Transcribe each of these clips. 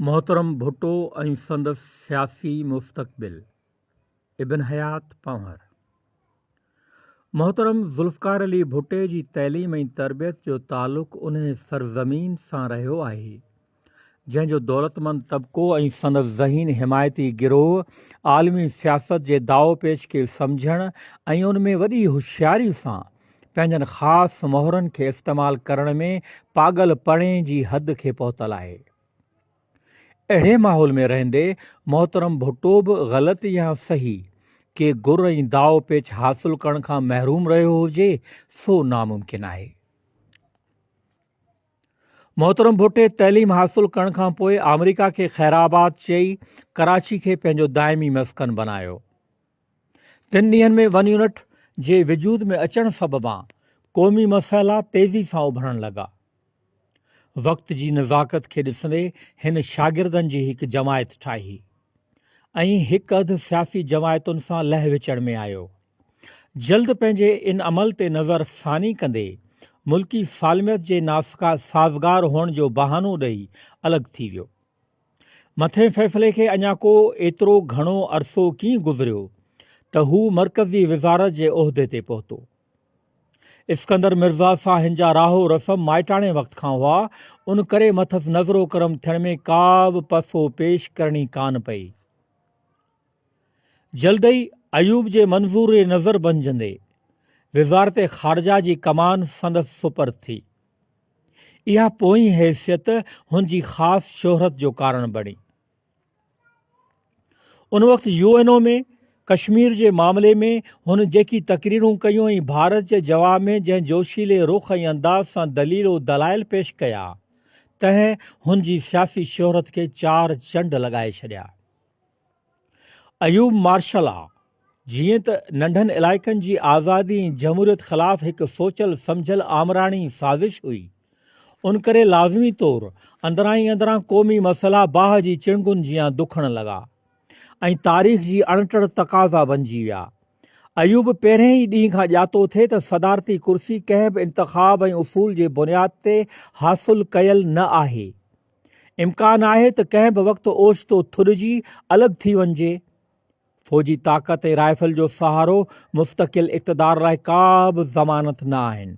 محترم ڀٽو ۽ سندس سياسي مستقبل، ابن حيات پنهور. محترم ذوالفقار علي ڀٽي جي تعليم ۽ تربيت جو تعلق انهي سرزمين سان رهيو آهي، جنهن جو دولتمند طبقو ۽ سندس ذهين حمايتي گروهه عالمي سياست جي داء پيچ کي سمجهڻ ۽ ان ۾ وڏي هوشياري سان پنهنجن خاص مهرن کي استعمال ڪرڻ ۾ پاڳل پڻي جي حد کي پهتل آهي. اهڙي ماحول ۾ رهندي محترم ڀٽو به غلط يا صحيح ڪي گر ۽ داء پيچ حاصل ڪرڻ کان محروم رهيو هجي سو ناممڪن آهي. محترم ڀٽي تعليم حاصل ڪرڻ کان پوء آمريڪا کي خيرآباد چئي ڪراچي کي پنهنجو دائمي مسڪن بنايو. تن ڏينهن ۾ ون يونٽ جي وجود ۾ اچڻ سببان قومي مسئلا تيزي سان اڀرڻ لڳا. وقت جي نزاڪت کي ڏسندي هن شاگردن جي هڪ جماعت ٺاهي ۽ هڪ اڌ سياسي جماعتن سان لهه وچڙ ۾ آيو. جلد پنهنجي ان عمل تي نظر ثاني ڪندي ملڪي سالميت جي ناسازگار هئڻ جو بهانو ڏئي الڳ ٿي ويو. مٿئين فيصلي کي اڃا ڪو ايترو گهڻو عرصو ڪين گذريو ته هو مرڪزي وزارت جي عهدي تي پهتو. اسڪندر مرزا سان هن جا راهو رسم مائٽاڻي وقت کان هئا، ان ڪري مٿس نظر و ڪرم ٿيڻ ۾ ڪا به پس و پيش ڪرڻي ڪانه پئي. جلدئي ايوب جي منظور نظر بنجندي وزارت خارجه جي ڪمان سندس سپرد ٿي. اها پوئين حيثيت هن جي خاص شهرت جو ڪارڻ بڻي. ان وقت يو اين او ۾ ڪشمير جي معاملي ۾ هن جيڪي تقريرون ڪيون ۽ ڀارت جي جواب ۾ جنهن جوشيلي رخ ۽ انداز سان دليل و دلائل پيش ڪيا، تنهن هن جي سياسي شهرت کي چار چنڊ لڳائي ڇڏيا. ايوب مارشل لا جيئن ته ننڍن علائقن جي آزادي ۽ جمهوريت خلاف هڪ سوچيل سمجهيل آمراڻي سازش هئي، ان ڪري لازمي طور اندران ئي اندران قومي مسئلا باهه جي چڻگن جيان دکڻ لڳا ۽ تاريخ جي اڻٽر تقاضا بنجي ويا. ايوب پهرئين ئي ڏينهن کان ڄاتو ٿي ته صدارتي ڪرسي ڪنهن به انتخاب ۽ اصول جي بنياد تي حاصل ڪيل نه آهي. امڪان آهي ته ڪنهن به وقت اوچتو ٿڏجي الڳ ٿي وڃجي. فوجي طاقت ۽ رائفل جو سهارو مستقل اقتدار لاء ڪا به ضمانت نه آهن.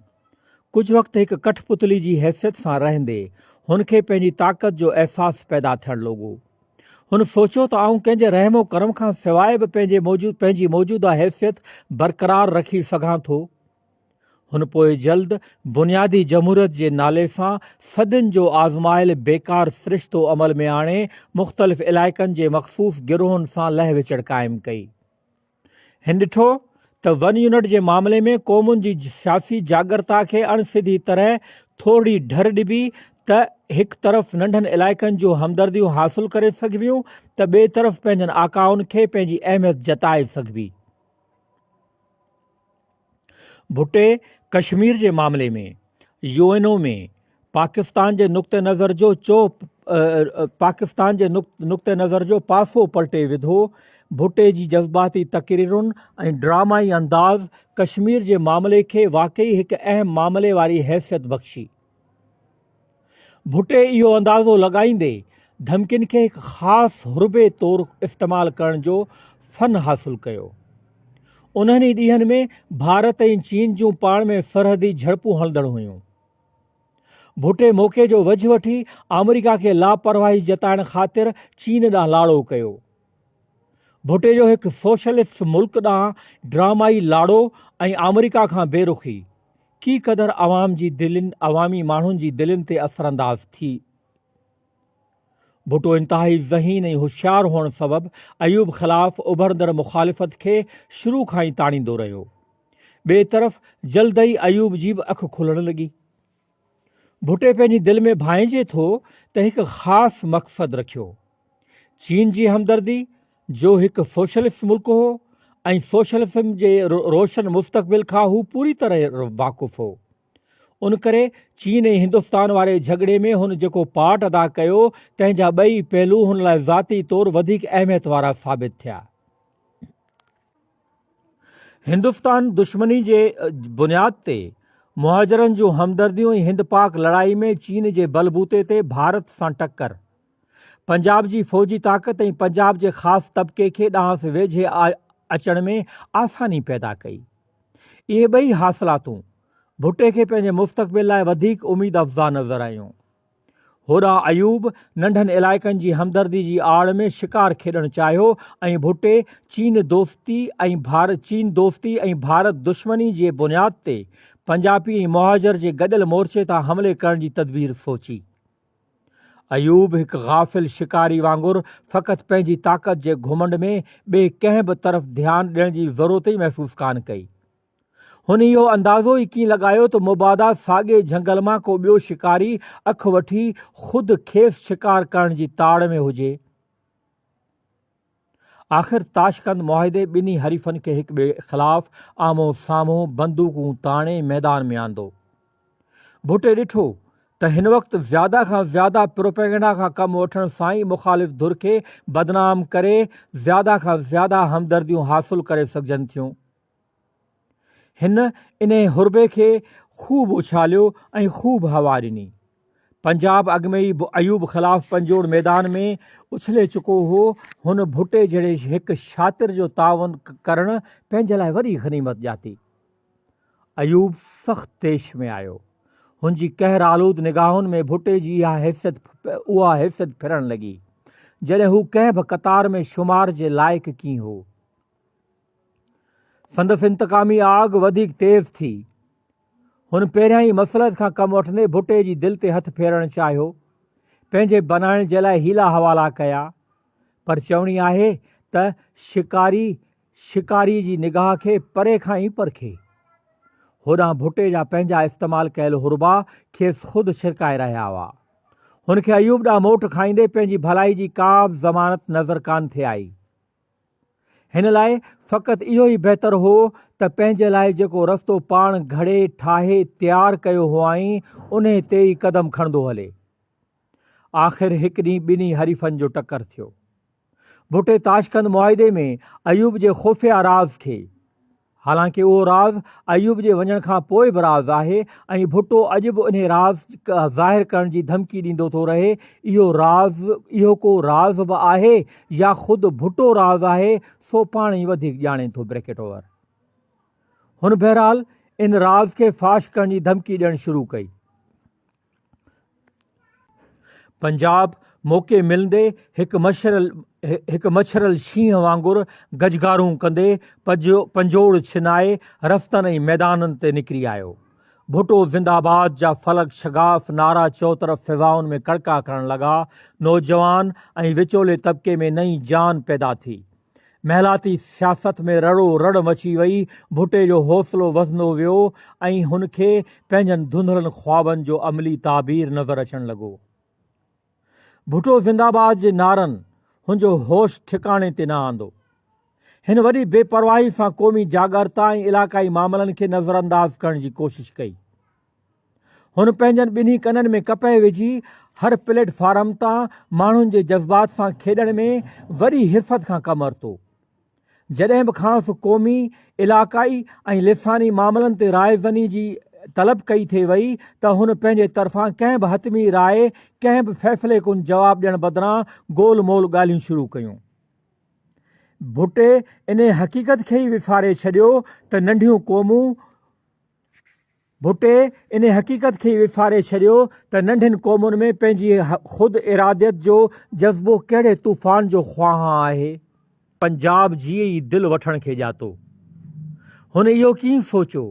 ڪجهه وقت هڪ ڪٺ پتلي جي حيثيت سان رهندي هن کي پنهنجي طاقت جو احساس پيدا ٿيڻ لڳو. هن سوچيو ته آئون ڪنهن جي رحم و ڪرم کان سواء به پنهنجي موجوده حيثيت برقرار رکي سگهان ٿو. هن پوء جلد بنيادي جمهوريت جي نالي سان صدين جو آزمايل بيڪار سرشتو عمل ۾ آڻي مختلف علائقن جي مخصوص گروهن سان لهه وچڙ قائم ڪئي. هن ڏٺو ته ون يونٽ جي معاملي ۾ قومن جي سياسي جاڳرتا کي اڻ سڌي طرح ٿورڙي ڍر ڏبي ته هڪ طرف ننڍن علائقن جون همدرديون حاصل ڪري سگهبيون ته ٻئي طرف پنهنجن آقائن کي پنهنجي اهميت جتائي سگهبي. ڀٽي ڪشمير جي معاملي ۾ يو اين او ۾ پاڪستان جي نقطه نظر جو چو پاڪستان جي نقطه نظر جو پاسو پلٽي وڌو، ڀٽي جي جذباتي تقريرن ۽ ڊرامائي انداز ڪشمير جي معاملي کي واقعي هڪ اهم معاملي واري حيثيت بخشي. ڀٽي اهو اندازو لڳائيندي ڌمڪين کي هڪ خاص حربي طور استعمال ڪرڻ جو فن حاصل ڪيو. انهن ئي ڏينهن ۾ ڀارت ۽ چين جون پاڻ ۾ سرحدي جهڙپون هلندڙ هيون. ڀٽي موقعي جو وجهه وٺي آمريڪا کي لاپرواهي جتائڻ خاطر چين ڏانهن لاڙو ڪيو. ڀٽي جو هڪ سوشلسٽ ملڪ ڏانهن ڊرامائي لاڙو ۽ آمريڪا کان بي رخي ڪي قدر عوام جي دلين عوامي ماڻهن جي دلين تي اثرانداز ٿي. ڀٽو انتهائي ذهين ۽ هوشيار هئڻ سبب ايوب خلاف اڀرندڙ مخالفت کي شروع کان ئي تاڻيندو رهيو. ٻئي طرف جلدئي ايوب جي به اک کلڻ لڳي. ڀٽي پنهنجي دل ۾ ڀانئجي ٿو ته هڪ خاص مقصد رکيو. چين جي همدردي، جو هڪ سوشلسٽ ملڪ هو ۽ سوشلزم جي روشن مستقبل کان هو پوري طرح واقف هو. ان ڪري چين ۽ هندستان واري جهڳڙي ۾ هن جيڪو پارٽ ادا ڪيو، تنهن جا ٻئي پهلو هن لاء ذاتي طور وڌيڪ اهميت وارا ثابت ٿيا. هندستان دشمني جي بنياد تي مهاجرن جون همدرديون ۽ هند پاڪ لڙائي ۾ چين جي بلبوتي تي ڀارت سان ٽڪر. پنجاب جي فوجي طاقت ۽ پنجاب جي خاص طبقي کي ڏانهس ويجهي اچڻ ۾ آساني پيدا ڪئي. اهي ٻئي حاصلاتون ڀٽي کي پنهنجي مستقبل لاء وڌيڪ اميد افزا نظر آيون. هوڏانهن ايوب ننڍن علائقن جي همدردي جي آڙ ۾ شڪار کيڏڻ چاهيو ۽ ڀٽي چين دوستي ۽ چين دوستي ۽ ڀارت دشمني جي بنياد تي پنجاپي ۽ مهاجر جي گڏيل مورچي تان حملي ڪرڻ جي تدبير سوچي. ايوب هڪ غافل شڪاري وانگر فقط پنهنجي طاقت جي گهمنڊ ۾ ٻئي ڪنهن به طرف ڌيان ڏيڻ جي ضرورت ئي محسوس ڪانه ڪئي. هن اهو اندازو ئي ڪين لڳايو ته مبادا ساڳئي جهنگل مان ڪو ٻيو شڪاري اک وٺي خود کيس شڪار ڪرڻ جي تاڙ ۾ هجي. آخر تاشقند معاهدي ٻنهي حريفن کي هڪ ٻئي خلاف آمهون سامهون بندوقون تاڻي ميدان ۾ آندو. ڀٽي ڏٺو ته هن وقت زياده کان زياده پروپيگنڊا کان ڪم وٺڻ سان ئي مخالف ڌر کي بدنام ڪري زياده کان زياده همدرديون حاصل ڪري سگهجن ٿيون. هن انهي حربي کي خوب اڇاليو ۽ خوب هوا ڏني. پنجاب اڳ ۾ ئي ايوب خلاف پنجوڙ ميدان ۾ اڇلي چڪو هو. هن ڀٽي جهڙي هڪ شاطر جو تعاون ڪرڻ پنهنجي لاء وڏي غنيمت ڄاتي. ايوب سخت طيش ۾ آيو. هن جي قهر آلود نگاهن ۾ ڀٽي جي اها حيثيت اها حيثيت ڦرڻ لڳي، جڏهن هو ڪنهن به قطار ۾ شمار جي لائق ڪين هو. سندس انتقامي آگ وڌيڪ تيز ٿي. هن پهريان ئي مصلحت کان ڪم وٺندي ڀٽي جي دل تي هٿ ڦيرڻ چاهيو. پنهنجي بنائڻ جي لاء حيلا حوالا ڪيا. پر چوڻي آهي ته شڪاري شڪاري جي نگاهه کي پري کان ئي پرکي. هوڏانهن ڀٽي جا پنهنجا استعمال ڪيل حربا کيس خود ڇرڪائي رهيا هئا. هن کي ايوب ڏانهن موٽ کائيندي پنهنجي ڀلائي جي ڪا به ضمانت نظر ڪانه ٿي آئي. هن لاء فقط اهو ئي بهتر هو ته پنهنجي لاء جيڪو رستو پاڻ گهڙي، ٺاهي، تيار ڪيو هئائين، انهي تي ئي قدم کڻندو هلي. آخر هڪ ڏينهن ٻنهي حريفن جو ٽڪر ٿيو. ڀٽي تاشقند معاهدي ۾ ايوب جي خفيه راز کي، حالانڪه اهو راز ايوب جي وڃڻ کان پوء به راز آهي ۽ ڀٽو اڄ به انهي راز ظاهر ڪرڻ جي ڌمڪي ڏيندو ٿو رهي، اهو راز اهو ڪو راز به آهي يا خود ڀٽو راز آهي سو پاڻ ئي وڌيڪ ڄاڻي ٿو بريڪيٽ اوور. هن بهرحال ان راز کي فاش ڪرڻ جي ڌمڪي ڏيڻ شروع ڪئي. پنجاب موقعي ملندي هڪ مڇريل هڪ مڇريل شينهن وانگر گجگارون ڪندي پنجوڙ ڇنائي رستن ۽ ميدانن تي نڪري آيو. ڀٽو زنده آباد جا فلڪ شگاف نعرا چؤطرف فضائن ۾ ڪڙڪا ڪرڻ لڳا. نوجوان ۽ وچولي طبقي ۾ نئين جان پيدا ٿي. محلاتي سياست ۾ رڙو رڙ مچي وئي، ڀٽي جو حوصلو وڌندو ويو ۽ هن کي پنهنجن ڌنڌلن خوابن جو عملي تعبير نظر اچڻ لڳو. ڀٽو زنده آباد جي نعرن هن جو هوش ٺڪاڻي تي نه آندو. هن وڏي بي پرواهي سان قومي جاڳرتا ۽ علاقائي معاملن کي نظرانداز ڪرڻ جي ڪوشش ڪئي. هن پنهنجن ٻنهي ڪنن ۾ ڪپهه وجهي هر پليٽ فارم تان ماڻهن جي جذبات سان کيڏڻ ۾ وڏي حرفت کان ڪم ورتو. جڏهن به کانئس قومي، علاقائي ۽ لساني معاملن تي راء زني جي طلب ڪئي ٿي وئي ته هن پنهنجي طرفان ڪنهن به حتمي راء، ڪنهن به فيصلي ڪن جواب ڏيڻ بدران گول مول ڳالهيون شروع ڪيون. ڀٽي انهي حقيقت کي ئي وساري ڇڏيو ته ننڍيون قومون، ڀٽي انهي حقيقت کي ئي وساري ڇڏيو ته ننڍين قومن ۾ پنهنجي خود اراديت جو جذبو ڪهڙي طوفان جو خواهان آهي. پنجاب جيئن ئي دل وٺڻ کي ڄاتو. هن اهو ڪين سوچيو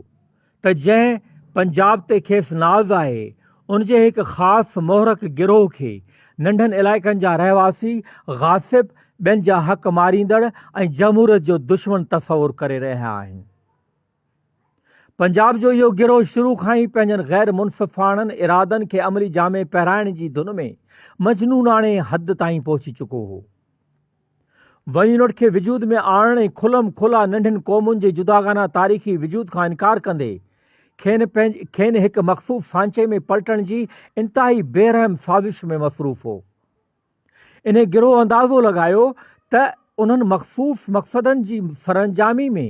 ته جنهن پنجاب تي کيس ناز آهي، ان جي هڪ خاص محرڪ گروهه کي ننڍن علائقن جا رهواسي غاصب، ٻين جا حق ماريندڙ ۽ جمهوريت جو دشمن تصور ڪري رهيا آهن. پنجاب جو اهو گروهه شروع کان ئي پنهنجن غير منصفاڻن ارادن کي عملي جامي پهرائڻ جي ڌن ۾ مجنوناڻي حد تائين پهچي چڪو هو. ون يونٽ کي وجود ۾ آڻڻ ۽ کلم کلا ننڍين قومن جي جداگانه تاريخي وجود کان انڪار ڪندي کين کين هڪ مخصوص سانچي ۾ پلٽڻ جي انتهائي بي رحم سازش ۾ مصروف هو. انهي گروهه اندازو لڳايو ته انهن مخصوص مقصدن جي سرانجامي ۾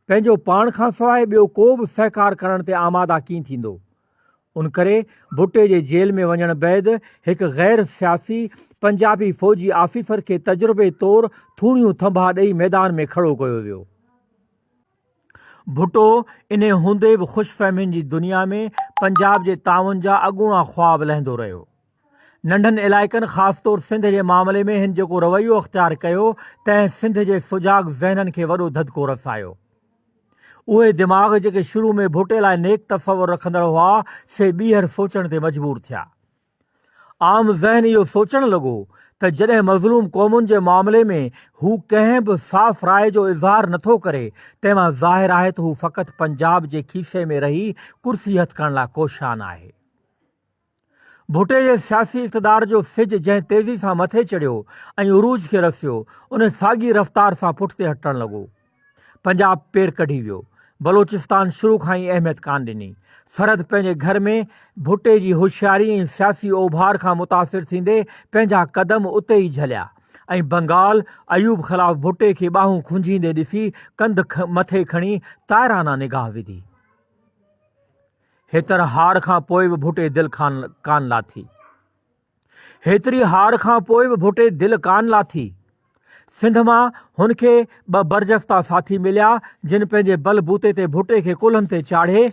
پنهنجو پاڻ کانسواء ٻيو ڪو به سهڪار ڪرڻ تي آماده ڪين ٿيندو. ان ڪري ڀٽي جي جيل ۾ وڃڻ بعد هڪ غير سياسي پنجابي فوجي آفيسر کي تجربي طور ٿوڻيون ٿنڀا ڏئي ميدان ۾ کڙو ڪيو ويو. ڀٽو انهي هوندي به خوش فهمين جي دنيا ۾ پنجاب جي تعاون جا اڳوڻا خواب لهندو رهيو. ننڍن علائقن خاص طور سنڌ جي معاملي ۾ هن جيڪو رويو اختيار ڪيو تنهن سنڌ جي سجاڳ ذهنن کي وڏو ڌڌڪو رسايو. اهي دماغ جيڪي شروع ۾ ڀٽي لاء نيڪ تصور رکندڙ هئا، سي ٻيهر سوچڻ تي مجبور ٿيا. عام ذهن اهو سوچڻ لڳو ته جڏهن مظلوم قومن جي معاملي ۾ هو ڪنهن به صاف راء جو اظهار نٿو ڪري، تنهن مان ظاهر آهي ته هو فقط پنجاب جي کيسي ۾ رهي ڪرسي هٿ ڪرڻ لاء ڪوشان آهي. ڀٽي جي سياسي اقتدار جو سج جنهن تيزي سان مٿي چڙهيو ۽ عروج کي رسيو، ان ساڳي رفتار سان پٺتي هٽڻ لڳو. پنجاب پير ڪڍي ويو. بلوچستان شروع کان ئي اهميت ڪانه ڏني. سرحد پنهنجي گهر ۾ ڀٽي جي هوشياري ۽ سياسي اوڀار کان متاثر ٿيندي پنهنجا قدم اتي ئي جهليا ۽ بنگال ايوب خلاف ڀٽي کي ٻانهون کنجهيندي ڏسي ڪنڌ مٿي کڻي طائرانه نگاهه وڌي. هيتر هار کان پوء به ڀٽي دل ڪان لاٿي. هيتري هار کان پوء به ڀٽي دل ڪان لاٿي. سنڌ مان هن کي ٻه برجستا ساٿي مليا، جن پنهنجي بل بوتي تي ڀٽي کي ڪلهن تي چاڙهي،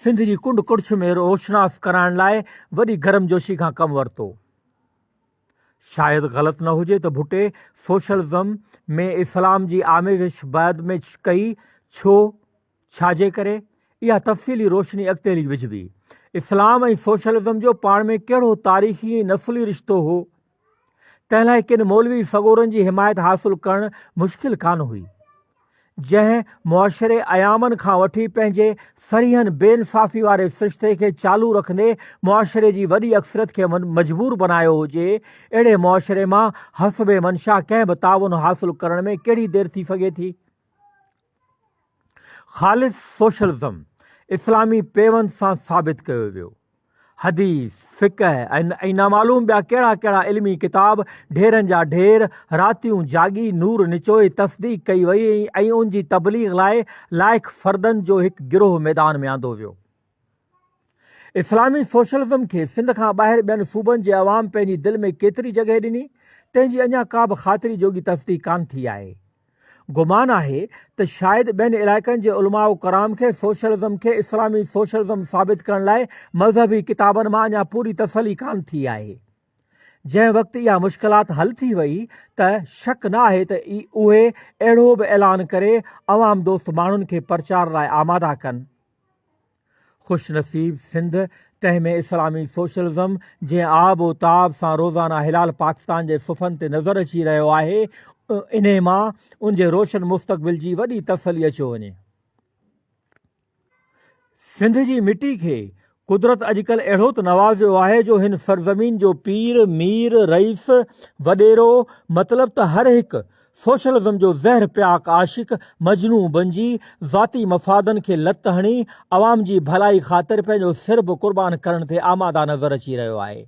سنڌ جي ڪنڊ ڪڙڇ ۾ روشناس ڪرائڻ لاء وڏي گرمجوشي کان ڪم ورتو. شايد غلط نه هجي ته ڀٽي سوشلزم ۾ اسلام جي آميزش بعد ۾ ڪئي، ڇو؟ ڇا جي ڪري؟ اها تفصيلي روشني اڳتي هلي وجهبي. اسلام ۽ سوشلزم جو پاڻ ۾ ڪهڙو تاريخي ۽ نسلي رشتو هو؟ تنهن لاء ڪن مولوي سڳورن جي حمايت حاصل ڪرڻ مشڪل ڪانه هئي. جنهن معاشري ايامن کان وٺي پنهنجي صريحن بي انصافي واري سرشتي کي چالو رکندي معاشري جي وڏي اڪثريت کي مجبور بنايو هجي، اهڙي معاشري مان حسب منشا ڪنهن به تعاون حاصل ڪرڻ ۾ ڪهڙي دير ٿي سگهي ٿي؟ خالص سوشلزم اسلامي پيوند سان ثابت ڪيو ويو. حديث، فقه ۽ نامعلوم ٻيا ڪهڙا ڪهڙا علمي ڪتاب ڍيرن جا ڍير راتيون جاڳي نور نچوئي تصديق ڪئي وئي ۽ ان جي تبليغ لاء لائق فردن جو هڪ گروهه ميدان ۾ آندو ويو. اسلامي سوشلزم کي سنڌ کان ٻاهر ٻين صوبن جي عوام پنهنجي دل ۾ ڪيتري جڳهه ڏني، تنهن جي اڃا ڪا به خاطري جوڳي تصديق ڪانه ٿي آهي. گمان آهي ته شايد ٻين علائقن جي علماء ڪرام کي سوشلزم کي اسلامي سوشلزم ثابت ڪرڻ لاء مذهبي ڪتابن مان اڃا پوري تسلي ڪانه ٿي آهي. جنهن وقت اها مشڪلات حل ٿي وئي ته شڪ نه آهي ته اهي اهڙو به اعلان ڪري عوام دوست ماڻهن کي پرچار لاء آماده ڪن. خوش نصيب سنڌ، تنهن ۾ اسلامي سوشلزم جنهن آب و تاب سان روزانه هلال پاڪستان جي صفحن تي نظر اچي رهيو آهي، انهي مان ان جي روشن مستقبل جي وڏي تسلي اچيو وڃي. سنڌ جي مٽي کي قدرت اڄڪلهه اهڙو ته نوازيو آهي جو هن سرزمين جو پير، مير، رئيس، وڏيرو مطلب ته هر هڪ سوشلزم جو زهر پياڪ عاشق مجنون بنجي ذاتي مفادن کي لت هڻي عوام جي ڀلائي خاطر پنهنجو سر به قربان ڪرڻ تي آماده نظر اچي رهيو آهي.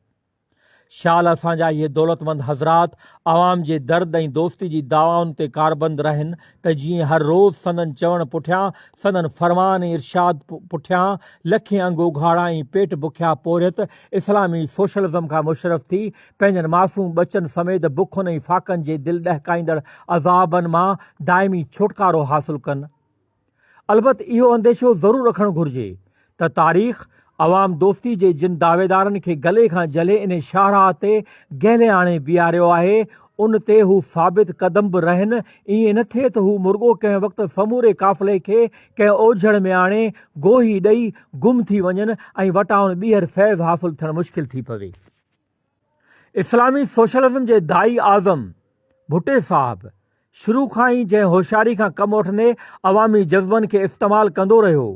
شال اسان جا اهي دولتمند حضرات عوام جي درد ۽ دوستي جي دعوائن تي ڪاربند رهن ته جيئن هر روز سندن چوڻ پٺيان، سندن فرمان ۽ ارشاد پٺيان لکين انگ اگهاڙا ۽ پيٽ بکيا پورهيت اسلامي سوشلزم کان مشرف ٿي پنهنجن معصوم ٻچن سميت بکن ۽ فاقن جي دل ڏهڪائيندڙ عذابن مان دائمي ڇوٽڪارو حاصل ڪن. البت اهو انديشو ضرور رکڻ گهرجي ته تاريخ عوام دوستي جي جن دعويدارن کي گلي کان جهلي انهي شاهراهه تي گهلي آڻي بيهاريو آهي، ان تي هو ثابت قدم به رهن، ائين نه ٿئي ته هو مرڳو ڪنهن وقت سموري قافلي کي ڪنهن اوجهڙ ۾ آڻي گوهي ڏئي گم ٿي وڃن ۽ وٽائن ٻيهر فيض حاصل ٿيڻ مشڪل ٿي پوي. اسلامي سوشلزم جي داعي اعظم ڀٽي صاحب شروع کان ئي جنهن هوشياري کان ڪم وٺندي عوامي جذبن کي استعمال ڪندو رهيو،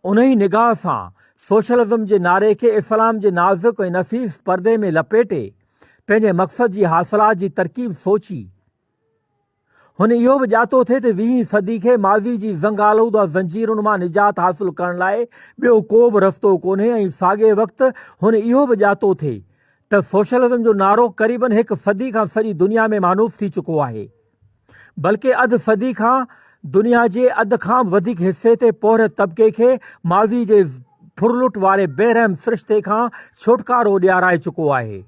انهي نگاهه سان سوشلزم جي نعري کي اسلام جي نازڪ ۽ نفيس پردي ۾ لپيٽي پنهنجي مقصد جي حاصلات جي ترڪيب سوچي. هن اهو به ڄاتو ٿي ته ويهين صدي کي ماضي جي زنگ آلوده زنجيرن مان نجات حاصل ڪرڻ لاء ٻيو ڪو به رستو ڪونهي ۽ ساڳئي وقت هن اهو به ڄاتو ٿي ته سوشلزم جو نعرو قريبن هڪ صدي کان سڄي دنيا ۾ مانوس ٿي چڪو آهي بلڪه اڌ صدي کان دنيا جي اڌ کان به وڌيڪ حصي تي پورهيت طبقي کي ماضي جي ڦرلٽ واري بيرحم سرشتي کان ڇوٽڪارو ڏيارائي چڪو آهي.